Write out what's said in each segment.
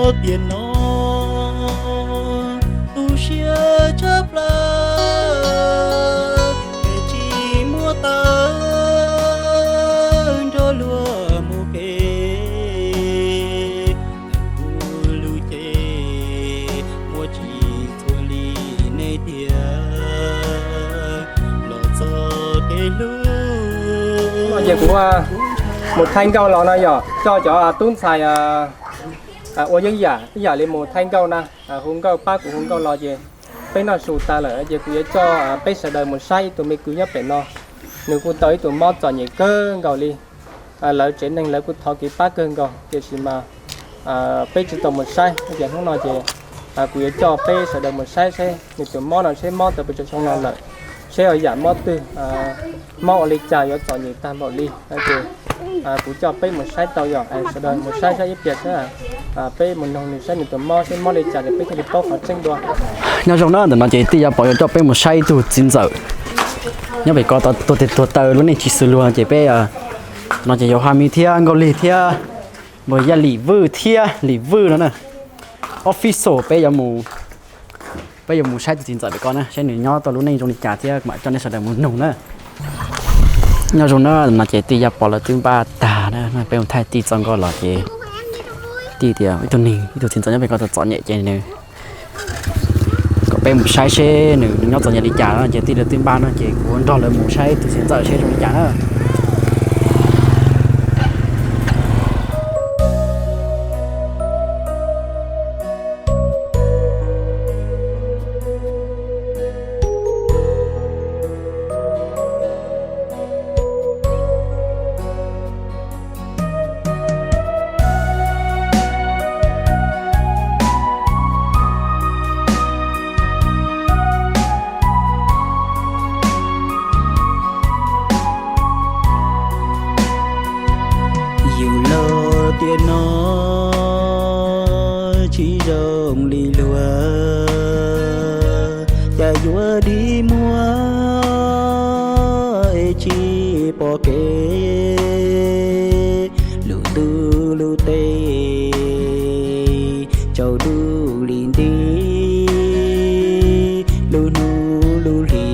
Tiam no tu siab tshaj plaws, es tsis muaj taw nrog luag mus kev. Kuv lub cev muaj tsis txhua li nej tiag, los txog kev hlub. Ces kuv mus thaij nkauj los no yog coj cov tub ntxhais ua yeeb yam ib yam li mus thaij nkauj na, hu nkauj pab kuv hu nkauj los ces peb noj su tas lawm ces kuv yuav coj peb sawv daws mus saib ib tug me kwv nyob pem no. Nws kuj tau ib tug mob txom nyem kawg nkaus li. Lawv tsev neeg lawv kuj thov kev pab kawg nkaus tiam sis mas peb tsis tau mus saib ces hnub no ces kuv yuav coj peb sawv daws mus saib saib nws tus mob no seb mob tau pes tsawg xyoo no lawm, seb yog yam mob twg, mob ua li cas yuav txom nyem tag npaum li. Ces kuv coj peb mus saib tau yog sawv daws mus saib saib ib pliag saib, peb mus noog nws saib nws tus mob seb mob li cas ces peb thiaj li paub qhov tseeb dua. Nyob zoo na, ntawm no ces tij Yaj Pov yuav coj peb mus saib ib tug txiv ntxawm nyob pem ko tuag tes tuag taw lub neej tsis xws luag ces peb no ces yog Haj Mis thiab Nkauj Lig thiab npawg Yaj Lim Vwj thiab Lim Vwj no na. Official peb yuav mus, peb yuav mus saib tus txiv ntxawm pem ko na seb nws nyob tau lub neej zoo li cas thiab mam coj nej sawv daws mus noog na. Nyob zoo na, no ces tij Yaj Pov lawv twb npaj tag na, peb mus thaij tij txoj nkauj los ces tij tias ib tug neeg ib tug txiv ntxawm nyob pem ko txom txom nyem ces nws kom peb mus saib seb nws nyob txom nyem li cas no ces tij lawv twb npaj no ces kuv nrog lawv mus saib tus txiv ntxawm seb zoo li cas na. Yus los tiam no tsis zoo li luag, cas yuav dig muag es tsis pom kev. Lub ntuj lub teb tsaus ntuj li nti, lub hnub lub hli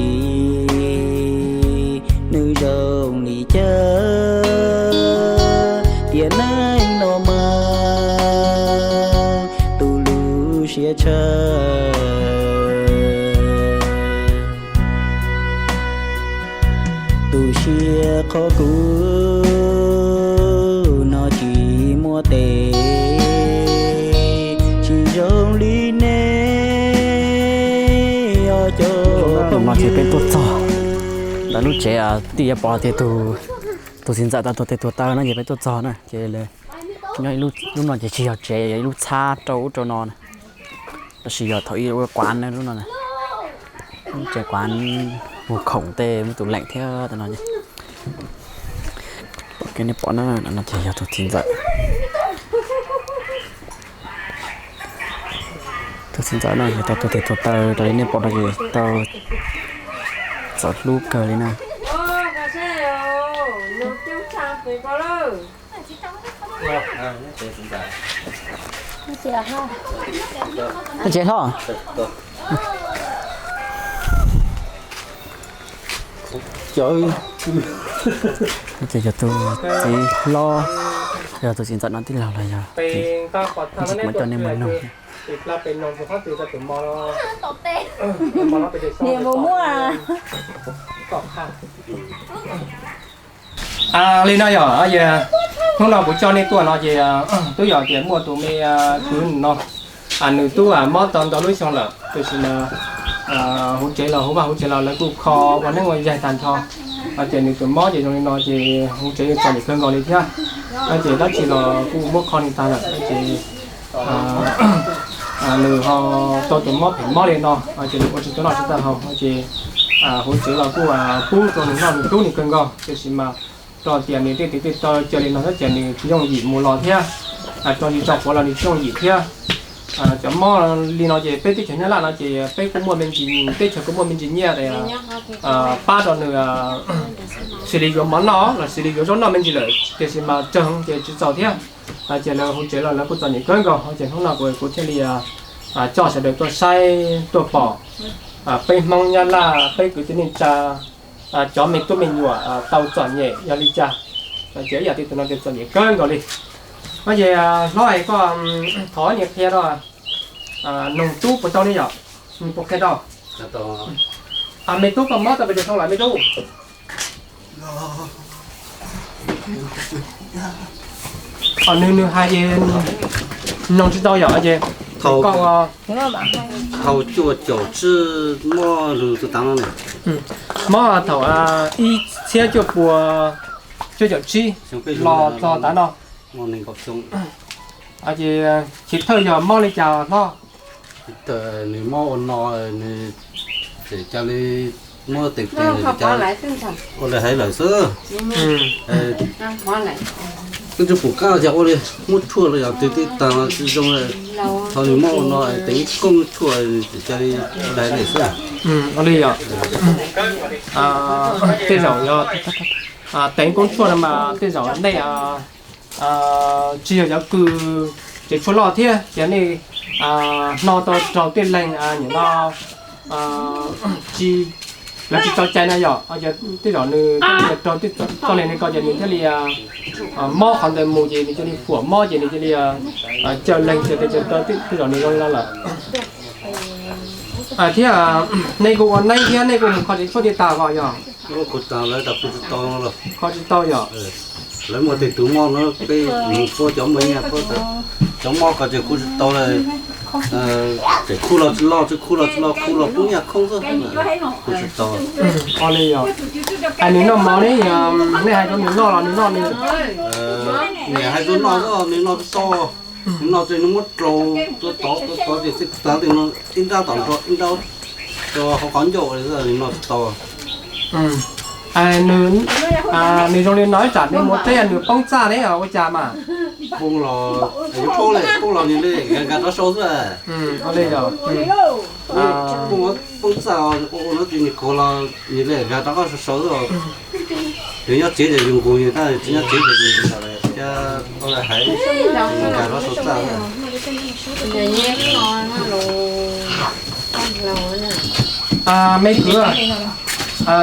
nws zoo li cas. Tiam neej no mas tu lub siab tshaj, tu siab qhov kuv no tsis muaj tes, tsis zoo li nej os cov phooj ywg. Peb tuaj txog ntawm lub tsev tij Yaj Pov tiag, tus txiv ntxawm tau tuag tes tuag taw no ces peb tuaj txog na ces nyob lub no ces tsis yog tsev, yog ib lub txhab rau ub rau no, tab sis yog thaum ub ua quán lub no, tsev quán mus khoom tej muaj tus leem thiab no. Pom kev nej pom na, no ces yog tus txiv ntxawm. Tus txiv ntxawm no yog tau tuag tes tuag taw raws li nej pom no ces tau txom hlub kawg li na. Tsev hlo. Ces yog tus txiv hlob, yog tus txiv ntxawm no tij laug los yog tsis muaj coj nej mus noog. Li no yog hnub no kuv coj nej tuaj no ces twb yog tias muaj tus me kwv no, nws twb mob tau ntau lub xyoo lawm, tiam sis mas huv tsev los huv vaj huv tsev los lawv kuj kho ua neeb ua yaig tag nrho. Ces nws tus mob ces zoo li no ces huv tsev txom nyem kawg nkaus li thiab. Ces dab tsi los kuj muab kho li tag lawm ces nws ho tau tus mob phem mob li no ces nws ua tsis tau noj tsis tau haus ces huv tsev los kuj pub rau nws noj nws hlub nws kawg nkaus, tiam sis mas rau tias nws tej tiv tej taw cia li no thiab ces nws tsis yooj yim mus los thiab, tso zis tso quav los nws tsis yooj yim thiab. Cov mob li no ces peb teb chaws Nyab Laj no ces peb kuj muaj me ntsis, teb chaws kuj muaj me ntsis nyiaj pab rau nws xws li yuav mov noj los xws li yuav zaub noj me ntsis lawm, tiam sis mas tsawg ces tsis txaus thiab. Ces lawv hu tsev los lawv kuj txom nyem kawg nkaus, ces hnub no kuv kuv thiaj li coj sawv daws tuaj saib tuaj pom peb Hmoob Nyab Laj peb kwv tij neej tsa cov me tub me nyuam tau txom nyem yog li cas. Ces ib yam li tus no ces txom nyem kawg nkaus li. No ces hlob es koj thov nias qhia rau noog tub puas tau li yom, nws puas qhia tau? Me tub koj mob tau pes tsawg xyoo lawm me tub? Nws nws hais ces noog tsis tau yom ces koj thaum cuaj caum tsib mob lug tus tav no ne. Mob thaum ib txhiab cuaj pua cuaj caum tsib los txog tav no. Ces chiv thawj yog mob li cas hlob? Nws mob ua no, nws tseem cia li muab tes tes ua li hais lawm xwb. Twb tsis pum qab cas ua li, muab tshuaj los yog twg twb tag tsis zoo. Thaum nws mob ua no teev koob tshuaj nws tseem cia li ua li hais lawm xwb. Ua li yom. Tej zaum yog teev koob tshuaj no mas tej zaum nej tsis yog cov kws tsev tshuaj loj thiab ces nej hno tau raug tej leeg nim no tsis, lawv tsis tso cai na yom. Tej zaum nws thiaj li raug tej txoj leeg li ko ces nws thiaj li mob qhov ntawd mus ces nws cia li fuam mob ces nws cia li caw leeg caw tes caw taw, tej zaum nws zoo li no lawm. Thiab nej kuj ua neeb thiab nej kuj mus kho tsev tshuaj thiaj tag os yog? Kho tsis tau yom? Lawv muaj tej tus mob no peb mus puab cov muaj nyiaj, cov mob ko ces kho tsis tau, tseem kho los tsis loj, tseem kho los tsis loj, kho los poob nyiaj khoob xwb, kho tsis tau. Ua li yog. Nws noj mov ne, nej hais rau nws noj los nws noj nws? Niam hais rau noj xwb, nws noj tsis tau. Nws noj ces nws muab rau tua tod tua tod ces txij tag tes no ib nrab tom nrho ib nrab rau hauv qhov ncauj li xwb, nws noj tsis tau. Nws zoo li no ib tsam nws mus teb nws poob txaj ne ua cas mas? Poob los yuav poob li, poob los nws li nkag nkag rov sau xwb. Poob txaj ua no ces nws khuav los nws li nkag rov qab sau sau xwb. Yus nyob tsev ces yus nqus nws, tab tsis nyob tsev ces nws hais nkag rov sau txaj. Me kwv,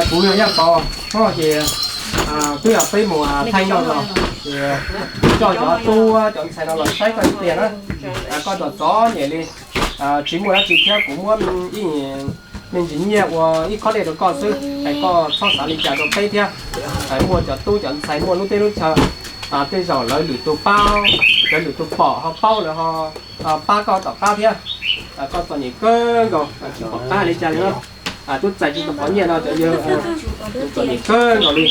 kuv yog Yaj Pov, hnub no ces twb yog peb mus thaij nkauj no, ces coj cov tub cov ntxhais no los saib koj ib pliag na. Koj txom txom nyem li, tsis muaj dab tsi thiab kuv muab ib me ntsis nyiaj ua ib khob dej rau koj xwb, es koj txhob xav li cas rau peb thiab. Muaj cov tub cov ntxhais muaj lub teb lub chaw, tej zaum lawv lwm tus paub, lawv lwm tus pom ho paub lawv ho pab koj tom qab thiab. Koj txom nyem kawg nkaus tsis pom qab li cas li na. Twb txais tsis tau qhov nyiaj no cov yawg, txom nyem kawg nkaus li.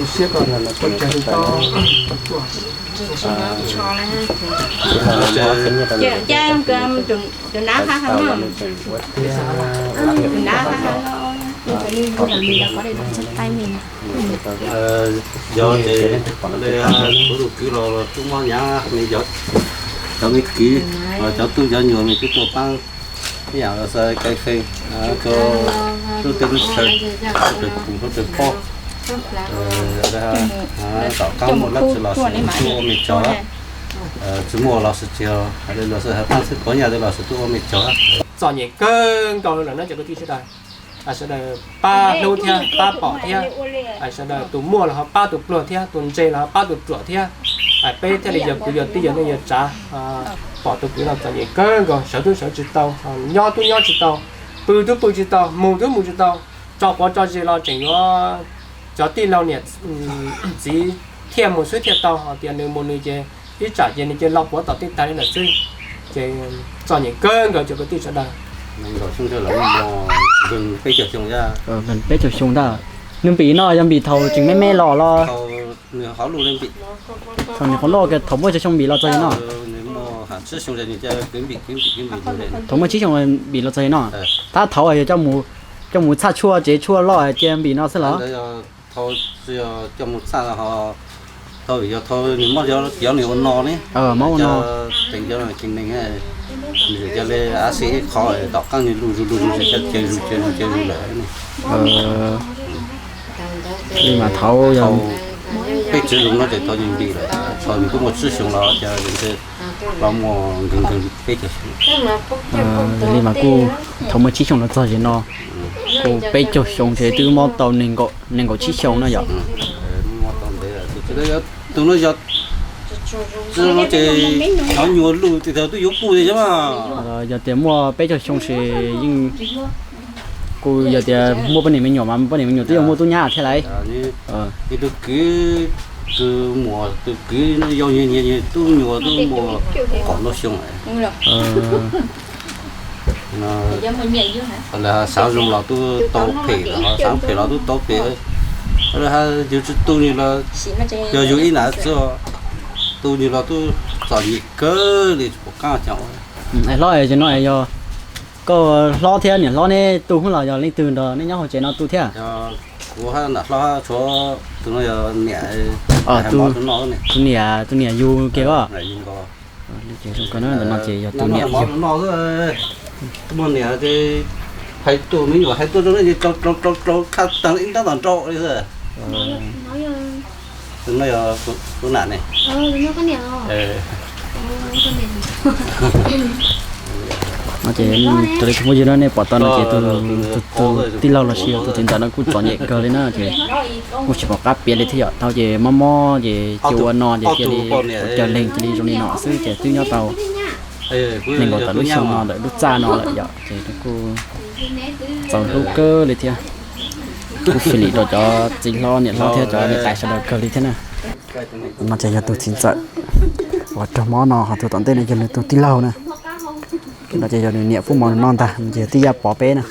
Siab koj, koj tsag tsis tau. Tus nav ha ha, tus nav ha ha, yog ces kuv tus kwv los tub mob nyab me, cov me kwv, cov tub cov nyuam me twb tuaj pab ib yam xav kais fee rau lub teb lub chaw, rau pem pum rau pem pob. Tom qab muaj dab tsi los sis tuaj ua me cov, tsis muaj los sis tsis hais li los sis hais pab xwb, pov nyaj li los sis tuaj ua me cov. Txom nyem kawg nkaus lawm na cov kwv tij sawv daws. Sawv daws pab hlub thiab pab pom thiab, sawv daws tus muaj los ho pab tus pluag thiab, tus ntse los ho pab tus ruam thiab. Peb thiaj li yog kwv yog tij yog neej yog tsav. Pom tus kwv no txom nyem kawg nkaus, sawv tub sawv tsis tau, nyob tub nyob tsis tau, pw tub pw tsis tau, mus tub mus tsis tau, tso quav tso zis los tseem yuav cov tij laug niam txiv thiaj mus xwb thiaj tau, hos tias nws mus nws ces ib tsam ces nws cia li los puav tom tej tag li lawm xwb. Ces txom nyem kawg nkaus cov kwv tij sawv daws. Peb caug xyoo ntag. Nws npim no yog npim thaum tseem me me los los? Thaum nws qhuav loj, thaum muaj tsib xyoo npim los txog li no. Thaum muaj tsib xyoo npim los txog li no. Tab thaud yog coj mus txhaj tshuaj tsev tshuaj loj cia npim no xwb los? Thaum coj mus txhaj, thaum yog thaum nws mob cov nws ua no ne, mob ua no, teev cov no ceev neeg, nws cia li av xi ib qho tom qab nws lug zus lug zus ces cia li zus cia li zus lawm ne. Li mas thaum yog peb txwv zoo no ces thaum nws nti lawm, thaum nws kuj muaj tsib xyoo los ces los muaj nkees nkees peb caug xyoo. Li mas kuj thaum muaj tsib xyoo los txog ces no kuj peb caug xyoo ces twb mob tau nees nkaum tsib xyoo no yom. Tus no yog, tus no ces cov nyuag lus tes thaum twb yuav kuj li os. Yog tias muaj peb caug xyoo ces yeej kuj yog tias muaj poj niam me nyuam mas poj niam me nyuam twb yuav muaj tub nyab thiab lauj. Tus kwv, tus muam tus kwv yau nyias nyias tub nyuam twb muaj kaum plaub xyoo lawm. Lawv xav zoo los twb tau phem, lawv xav phem los twb tau phem. Lawv hais yus tsis tu nws los yog yus ib nam xwb, tu nws los twb txom nyem kawg li tsis pom qab cas. Hlob, es no yog koj hlob thiab niam hlob neb tu los yog leej twg nrog neb nyob hauv tsev no tu thiab? Kuv hab nam hlob, tshuav tus no yog niam, tus niam, tus niam yug kiag os. Ntawm no ces yog tus niam yug. Muaj niam ces hais tus me nyuam hais tuaj rau no ces rau rau rau rau khaj tag ib nrab tom nraum li xwb. Tus no yog kuv nam ne. No ces raws li tus phooj ywg no nej pom tau no ces tus tij laug los sis yog tus txiv ntxawm no kuj txom nyem kawg li na ces kuj tsis pom qab piav li thiab yom. Thaum ces mob mob ces cia ua no ces cia li ua cawg leeg cia li zoo li no xwb ces twb nyob tau nees nkaum tawm lub xyoo no ntawm lub txaj no lawm yom ces kuj txaus hlub kawg li thiab. Kuj fim lim rau cov txiv hlob niam hlob thiab cov niam tais sawv daws kawg li thiab na. No ces yog tus txiv ntxawm uas raug mob no, ho tus tom ntej no yog nws tus tij laug na. No ces yog nws niam pub mov nws noj ntag, ces tij Yaj Pov peb na.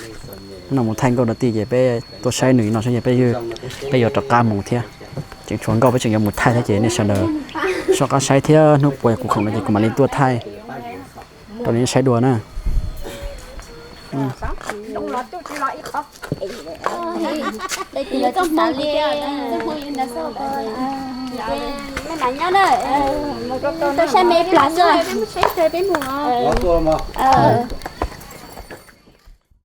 Hnub no mus thaij nkauj rau tij ces peb tuaj saib nws no saib ces peb, peb yuav rov qab mus thiab. Tseem tshuav nkauj peb tseem yuav mus thaij thiab ces nej sawv daws soj qab saib thiab, hnub puas kuv khoom no ces kuv mam li tuaj thaij rau nej saib dua na. Saib me plas xwb.